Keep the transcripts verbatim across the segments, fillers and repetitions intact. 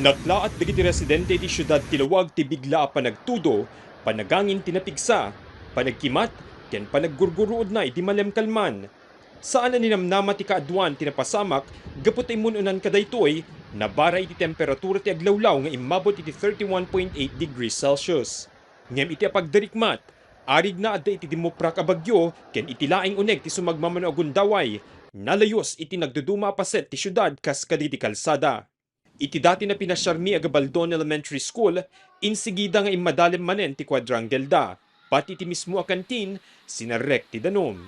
Naklaat dagiti residente iti siudad ti lawag ti bigla a panagtudo, panagangin ti napigsa, panagkimat, ken panaggurguruodna idi malemkalman. Saan a ninamnama ti kaaduan ti napasamak gapu ta immun-unan kadaytoy, nabara iti temperatura ti aglawlaw nga immabot iti thirty-one point eight degrees Celsius. Ngem iti apagdarikmat, arigna adda iti dimmuprak a bagyo ken iti laeng uneg ti sumagmamano a gundaway, nalayus iti nagduduma a paset ti siudad kas kadagiti kalsada. Iti dati a pinasiarmi a Gabaldon Elementary School, insigida nga immadalem manen ti quadrangle da, pati iti mismo a kantin, sinarrek ti danum.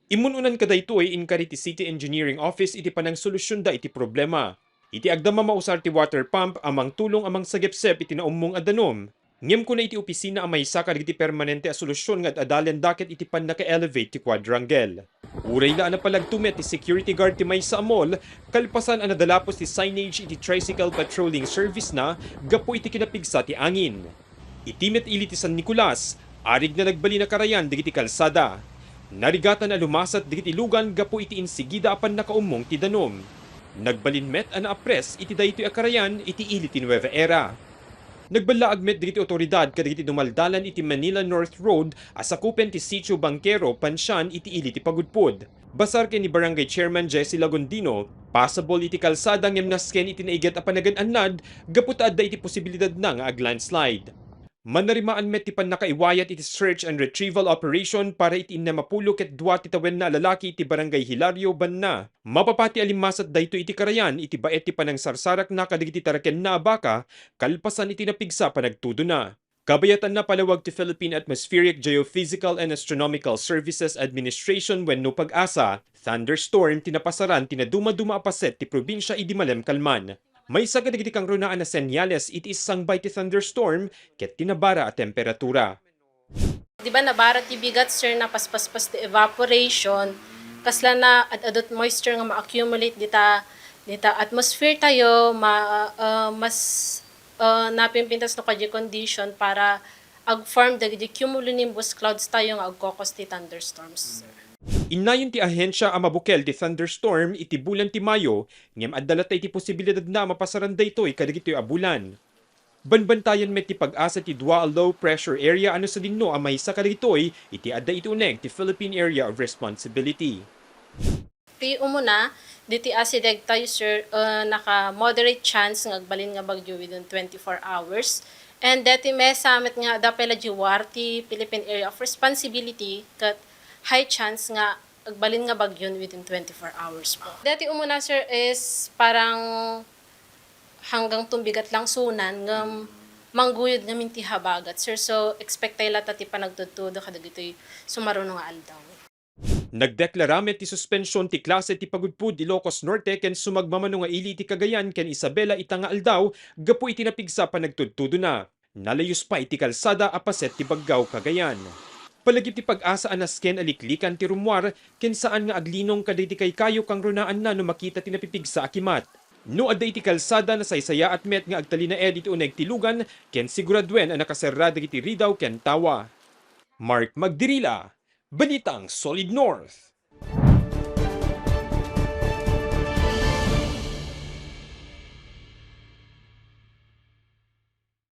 Immun-unan kadaytoy, inkari ti City Engineering Office iti panangsolusionda iti problema. Iti agdama mausar ti water pump a mangtulong a mangsagepsep iti naummong a danum, ngem kuna iti opisina a maysa kadagiti permanente a solusion nga ad-adalenda ket iti pannaka-elevate ti quadrangle. Uray la a napalagto met ti security guard ti maysa a mall, kalpasan a nadalapos ti signage iti tricycle patrolling service na gapu iti kinapigsa ti angin. Iti met ili ti San Nicolas, arigna nagbalin a karayan dagiti kalsada. Narigatan a lumasat dagiti lugan gapu iti insigida a pannakaummong ti danum. Nagbalin met a naapres iti daytoy a karayan iti ili ti Nueva Era. Nagballaag met dagiti awtoridad kadagiti dumaldalan iti Manila North Road a sakupen ti Sitio Banquero, Pancian iti ili ti Pagudpud. Basar ken ni Barangay Chairman Jesse Lagundino, pasabol iti kalsada ngem nasken iti naiget a panagan-annad gapu ta adda iti posibilidadna nga aglandslide. Manarimaan met ti pannakaiwayat iti search and retrieval operation para iti innem a pulo ket dua ti tawenna a lalaki iti Barangay Hilario Banna. Mapapati a limmasat daytoy iti karayan iti baet ti panangsarsarakna kadagiti tarakenna a baka kalpasan iti napigsa a panagtudona. Kabayatanna, palawag ti Philippine Atmospheric, Geophysical and Astronomical Services Administration wenno PAGASA, thunderstorm ti napasaran ti nadumaduma a paset ti probinsia idi malemkalman. Maysa kadagiti kangrunaan a senyales iti isangbay ti thunderstorm ket ti nabara a temperatura. Di ba, nabara ti bigat, sir, napaspaspas ti evaporation, kasla na ad-adut moisture nga ma-accumulate dita, dita atmosphere tayo, ma-, ah, mas, ah, napimpintas no kadya condition para ag-form dagiti cumulonimbus clouds tayo nga agkokos ti thunderstorms, sir. Innayon ti ahensia a mabukel ti thunderstorm iti bulan ti Mayo, ngem adda latta iti posibilidadna a mapasaran daytoy kadagitoy a bulan. Banbantayan met ti PAGASA ti dua a low pressure area a no sadino a maysa kadagitoy iti adda iti uneg ti Philippine Area of Responsibility. Ti umuna, diti asideg tayo, sir, uh, naka-moderate chance nga agbalin nga bagyo within twenty-four hours. And deti mesa met nga adda pay la jiwar ti Philippine Area of Responsibility ket high chance nga agbalin nga bagyon within twenty-four hours po. Deti umuna, sir, is parang hanggang tumbigat lang sunan ngem mangguyod ngamin ti habagat, sir. So, expect tayo latta ti panagtudtudo kadagitoy sumaruno nga aldaw. Nagdeklara met ti suspension ti klase ti Pagudpud, Ilocos Norte ken sumagmamano nga ili iti Cagayan ken Isabela ita nga aldaw gapu iti napigsa a panagtudtudona. Nalayus pay ti kalsada a paset ti Baggao, Cagayan. Palagip ti PAGASA a nasken a liklikan ti rummuar ken saan nga aglinong kadagiti kaykayo kangrunaanna no makita ti napipigsa a kimat. No adda iti kalsada, nasaysayaat met nga agtalinaed iti uneg ti lugan ken siguraduen a nakaserra dagiti ridaw ken tawa. Mark Magdirila, Balitang Solid North.